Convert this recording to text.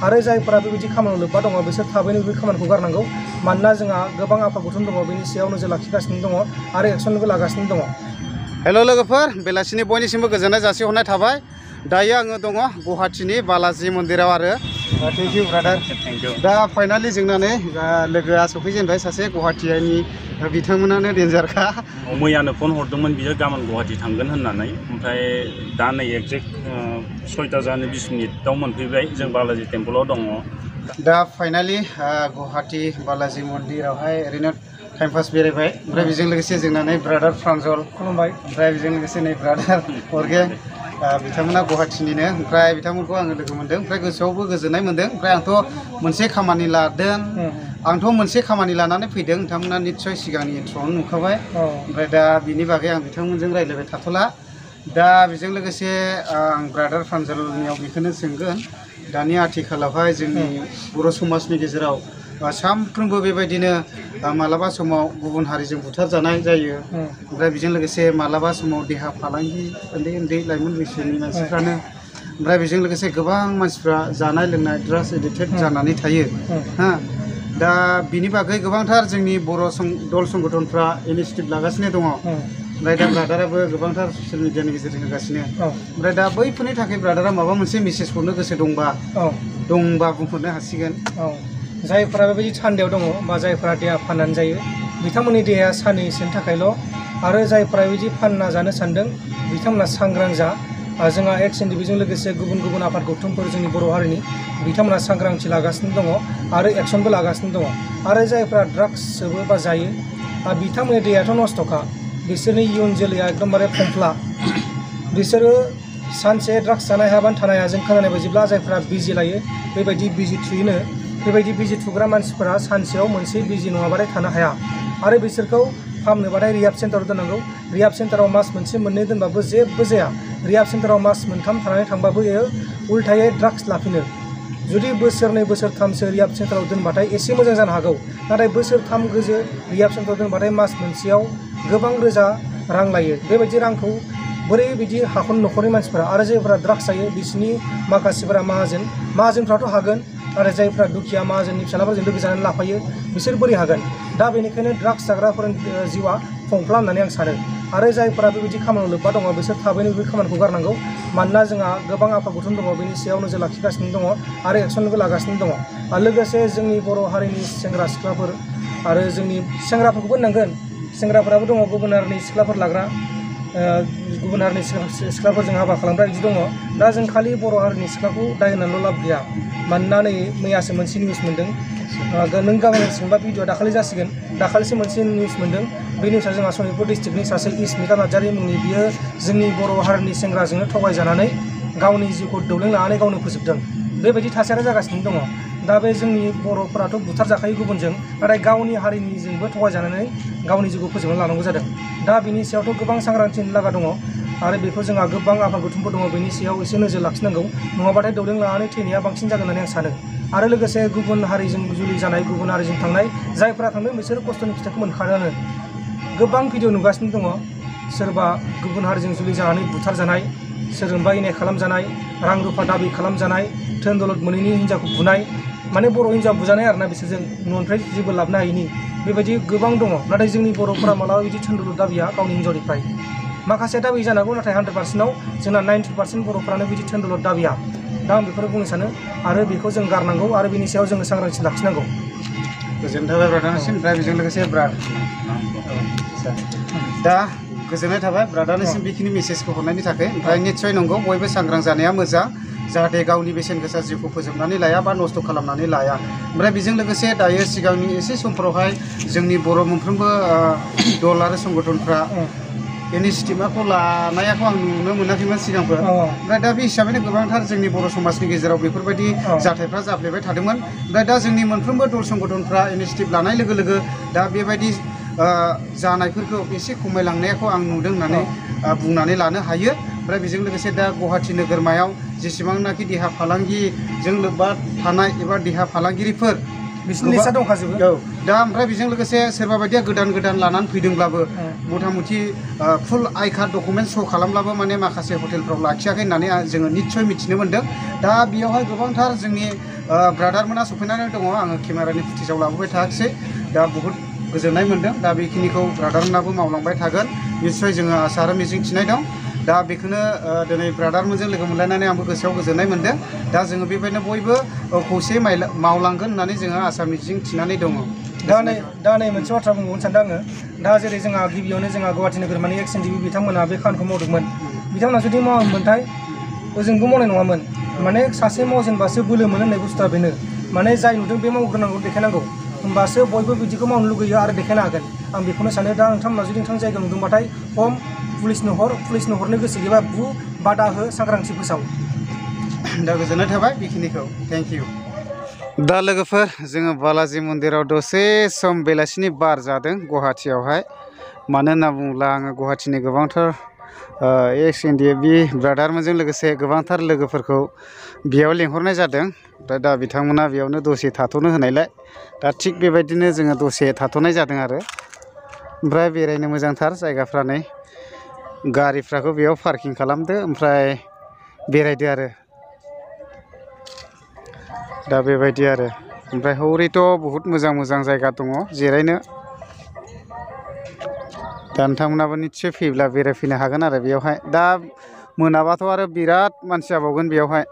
आरो जायफोरा बेबायदि खामानियाव लोब्बा दङ बिसोर थाबैनो बे खामानिखौ गारनांगौ मानोना जोंहा गोबां आफाद गौथुम दङ बेनि सायाव नोजोर लाखिगासिनो दङ आरो एक्सनबो लागासिनो दङ। हेल' लोगोफोर बेलासिनि बयनिसिमबो गोजोननाय जासिहरनाय थाबाय। दायो आङो दङ गुवाहाटीनि बालाजी मन्दिराव आरो thank you brother thank you. दा फाइनालि जोंनानै लोगोआ सफैजेनबाय सासे गुवाहाटीनि बिथांमोनानो डेन्जारखा। मैयानो फन हरदोंमोन बियो गाबोन गुवाहाटी थांगोन होननानै ओमफ्राय दा नै एक्जेक्ट 6:20 मिनिटाव मोनफैबाय जों बालाजी टेम्पोलाव दङ। दा फाइनालि गुवाहाटी बालाजी मन्दिरावहाय ओरैनो टाइम पास बेरायबाय ओमफ्राय बेजों लोगोसे जोंना नै ब्रादार प्रान्जल खुलुमबाय ओमफ्राय बेजों लोगोसे नै ब्रादार अर्गे बिथांमोना गुवाहाटीनिनो ओमफ्राय बिथांमोनखौ आङो लोगो मोनदों ओमफ्राय गोसोआवबो गोजोननाय मोनदों। ओमफ्राय आंथ' मोनसे खामानि लानानै फैदों नोंथांमोना निस्सय सिगांनि इन्ट्र'आवनो नुखाबाय ओमफ्राय दा बिनि बागै आं बिथांमोनजों रायज्लायबाय थाथ'ला। दा बेजों लोगोसे आं ब्रादार प्रान्जलनियाव बेखौनो सोंगोन दानि आथिखालावहाय जोंनि बर' समाजनि गेजेराव सानफ्रोमबो बेबायदिनो मालाबा समाव गुबुन हारिजों बुथारजानाय जायो ओमफ्राय बेजों लोगोसे मालाबा समाव देहा फालांगि उन्दै उन्दै लाइमोन बैसोनि मानसिफ्रानो ओमफ्राय बेजों लोगोसे गोबां मानसिफ्रा जानाय लोंनाय ड्राग्स एडिक्टेड जानानै थायो हा। दा बिनि बागै गोबांथार जोंनि बर' दल संगठनफ्रा इनिसिएटिभ लागासिनो दङ ओमफ्राय दा ब्रादाराबो गोबांथार ससियेल मिडियानि गेजेरजों होगासिनो ओमफ्राय दा बैफोरनि थाखाय ब्रादारा माबा मोनसे मेसेज हरनो गोसो दंबा बुंहरनो हासिगोन। जायफोरा बेबायदि थान्दायाव दङ बा जायफोरा देहा फाननानै जायो बिथांमोननि देहाया साननैसोनि थाखायल' आरो जायफोरा बेबायदि फानना जानो सानदों बिथांमोना सांग्रां जा। जोंहा एक्स एनडिबिजों लोगोसे गुबुन गुबुन आफाद गौथुमफोर जोंनि बर' हारिनि बिथांमोना सांग्रांथि लागासिनो दङ आरो एक्सनबो लागासिनो दङ। आरो जायफोरा ड्राग्स सोबो बा जायो बिथांमोननि देहायाथ' नस्थ'खा बिसोरनि इयुन जोलैया एकदमबारे फंफ्ला बिसोरो सानसे ड्राग्स जानाय हायाबानो थानाय हाया। जों खोनानाय बायदिब्ला जायफोरा बिजि लायो बेबायदि बिजि थुयोनो बेबायदि बिजि थुग्रा मानसिफोरा सानसेयाव मोनसे बिजि नङाबाथाय थानो हाया आरो बिसोरखौ फाहामनोबाथाय रिहाब सेन्टाराव दोननांगौ। रिहाब सेन्टाराव मास मोनसे मोननै दोनबाबो जेबो जाया। रिहाब सेन्टाराव मास मोनथाम थानानै थांबाबो उल्थायै ड्राग्स लाफिनो। जुदि बोसोरनै बोसोरथामसो रिहाब सेन्टाराव दोनबाथाय एसे मोजां जानो हागौ नाथाय बोसोरथाम गोजो रिहाब सेन्टाराव दोनबाथाय मास मोनसेयाव गोबां रोजा रां लायो। बेबायदि रांखौ बोरै बिदि हाखन न'खरनि मानसिफोरा आरो जायफोरा ड्राग्स जायो बिसोरनि माखासेफोरा माहाजोनफ्राथ' हागोन आरो जायफ्रा दुखिया माहाजोननि फिसालाफोरजों लोगो जानानै लाफायो बिसोर बोरै हागोन। दा बेनिखायनो ड्राग्स जाग्राफोरनि जिउआ फंफ्ला होननानै आं सानो आरो जायफोरा बेबायदि खामानियाव लोब्बा दङ बिसोर थाबैनो बे खामानिखौ गारनांगौ मानोना जोंहा गोबां आफाद गौथुम दङ बेनि सायाव नोजोर लाखिगासिनो दङ आरो एक्सनबो लागासिनो दङ। लोगोसे जोंनि बर' हारिनि सेंग्रा सिख्लाफोर आरो जोंनि सेंग्राफोरखौबो होननांगोन सेंग्राफोराबो दङ गुबुन हारिनि सिख्लाफोर लाग्रा गुबुन हारिनि सिख्लाफोरजों हाबा खालामग्रा बिदि दङ। दा जों खालि बर' हारिनि सिख्लाखौ दाय होनानैल' लाब गैया मानोना नै मैयासो मोनसे निउस मोन्दों नों गाबोन सोंबा भिडिअ दाखालि जासिगोन दाखालिसो मोनसे निउस मोन्दों। बे निउसआ जोंहा सनितपुर डिस्ट्रिक्टनि सासे इसमिता नार्जारि मुंनि बियो जोंनि बर' हारिनि सेंग्राजोंनो थगायजानानै गावनि जिउखौ दौलें लानानै गावनो फोजोबदों। बेबायदि थासारिया जागासिनो दङ। दा बे जोंनि बर'फोराथ' बुथारजाखायो गुबुनजों नाथाय गावनि हारिनिजोंबो थगायजानानै गावनि जिउखौ फोजोबना लानांगौ जादों। दा बिनि सायावथ' गोबां सांग्रांथि लागा दङ आरो बेखौ जोंहा गोबां आफाद गौथुमफोर दङ बेनि सायाव एसे नोजोर लाखिनांगौ नङाबाथाय दौलें लानानै थैनाया बांसिन जागोन होननानै आं सानो। आरो लोगोसे गुबुन हारिजों जुलि जानाय गुबुन हारिजों थांनाय जायफोरा थांदों बिसोरो खस्थ'नि फिथाइखौ मोनखादोंआनो। गोबां भिडिअ नुगासिनो दङ सोरबा गुबुन हारिजों जुलि जानानै बुथारजानाय सोरजोंबा इनाय खालामजानाय रां रुफा दाबि खालामजानाय धोन दौलत मोनैनि हिन्जावखौ बुनाय माने बर' हिन्जाव बुजानाय आरोना बिसोरजों न'निफ्राय जेबो लाबोनो हायिनि बेबायदि गोबां दङ। नाथाय जोंनि बर'फोरा मालाबा बिदि धोन दौलत दाबिया गावनि हिन्जावनिफ्राय माखासे दाबि जानांगौ नाथाय 100%आव जोंना 90% बर'फ्रानो बिदि धोन दौलत दाबिया। दा आं बेखौनो बुंनो सानो आरो बेखौ जों गारनांगौ आरो बिनि सायाव जोङो सांग्रांथि लाखिनांगौ। गोजोननाय थाबाय ब्रादारनिसिम ओमफ्राय बेजों लोगोसे दा गोजोननाय थाबाय ब्रादारनिसिम बेखिनि मेसेजखौ हरनायनि थाखाय। ओमफ्राय निस्सय नंगौ बयबो सांग्रां जानाया मोजां जाहाथे गावनि बेसेन गोसा जिउखौ फोजोबनानै लाया बा नस्थ' खालामनानै लाया। ओमफ्राय बेजों लोगोसे दायो सिगांनि एसे समफोरावहाय जोंनि बर' मोनफ्रोमबो दल आरो संगठनफ्रा इनिसिएटिभखौ लानायखौ आं नुनो मोनाखैमोन सिगांफोर। ओमफ्राय दा बे हिसाबैनो गोबांथार जोंनि बर' समाजनि गेजेराव बेफोरबायदि जाथायफ्रा जाफ्लेबाय थादोंमोन। ओमफ्राय दा जोंनि मोनफ्रोमबो दल संगठनफ्रा इनिसिएटिभ लानाय लोगो लोगो दा बेबायदि जानायफोरखौ एसे खमायलांनायखौ आं नुदों होननानै बुंनानै लानो हायो। ओमफ्राय बेजों लोगोसे दा गुवाहाटी नोगोरमायाव जेसेबांनाखि देहा फालांगिजों लोब्बा थानाय एबा देहा फालांगिरिफोर बिसिनि लिस्टआ दंखाजोबो औ दा ओमफ्राय बेजों लोगोसे सोरबा बायदिया गोदान गोदान लानानै फैदोंब्लाबो मथा मथि फुल आइ कार्ड डकुमेन्ट श' खालामब्लाबो माने माखासे हटेलफ्राव लाखियाखै होननानै जोङो निस्सय मिथिनो मोन्दों दा बेयावहाय गोबांथार जोंनि ब्रादारमोना सफैनानै दङ आङो केमेरानि फुटेजाव लाबोबाय थायाखिसै दा बहुद गोजोननाय मोन्दों दा बेखिनिखौ ब्रादारमोनाबो मावलांबाय थागोन निस्सय जोङो आसा आरो मिजिं थिनाय दं दा बेखौनो दिनै ब्रादारमोनजों लोगो मोनलायनानै आंबो गोसोआव गोजोननाय मोन्दों दा जोङो बेबायदिनो बयबो खौसेयै मावलांगोन होननानै जोङो आसा मिजिं थिनानै दङ दा नै मोनसे बाथ्रा बुंबावनो सानदों आङो दा जेरै जोंहा गिबियावनो जोंहा गुवाहाटि नोगोरमानि एक्स एनडिपि बिथांमोना बे खामानिखौ मावदोंमोन बिथांमोना जुदि मावामोनथाय ओजोंबो मावनाय नङामोन माने सासे मावजेनबासो बोलो मोनो होननाय बुस्थुआ बेनो माने जाय नुदों बे मावग्रोनांगौ देखायनांगौ होमबासो बयबो बिदिखौ मावनो लुगैयो आरो देखायनो हागोन आं बेखौनो सानो दा नोंथांमोना जुदि नोंथां जायगायाव नुदोंबाथाय हम पुलिसनो हरनो गोसो गैयाबा बु बादा हो सांग्रांथि फोसाव दा गोजोननाय थाबाय बेखिनिखौ थेंक इउ दा लोगोफोर जोङो बालाजि मन्दिराव दसे सम बेलासिनि बार जादों गुवाहाटियावहाय मानो होनना बुङोब्ला आङो गुवाहाटिनि गोबांथार एक्स एनडिएफबि ब्रादारमोनजों लोगोसे गोबांथार लोगोफोरखौ बेयाव लेंहरनाय जादों दा बिथांमोना बेयावनो दसे थाथ'नो होनायलाय दा थिग बेबायदिनो जोङो दसे थाथ'नाय जादों आरो ओमफ्राय बेरायनो मोजांथार जायगाफ्रा नै गारिफ्राखौ बेयाव पार्किं खालामदो ओमफ्राय बेरायदो आरो दा बेबायदि आरो ओमफ्राय हौरैथ' बहुद मोजां मोजां जायगा दङ जिरायनो दा नोंथांमोनाबो निस्सय फैब्ला बेरायफैनो हागोन आरो बेयावहाय दा मोनाबाथ' आरो बिराद मानसि जाबावगोन बेयावहाय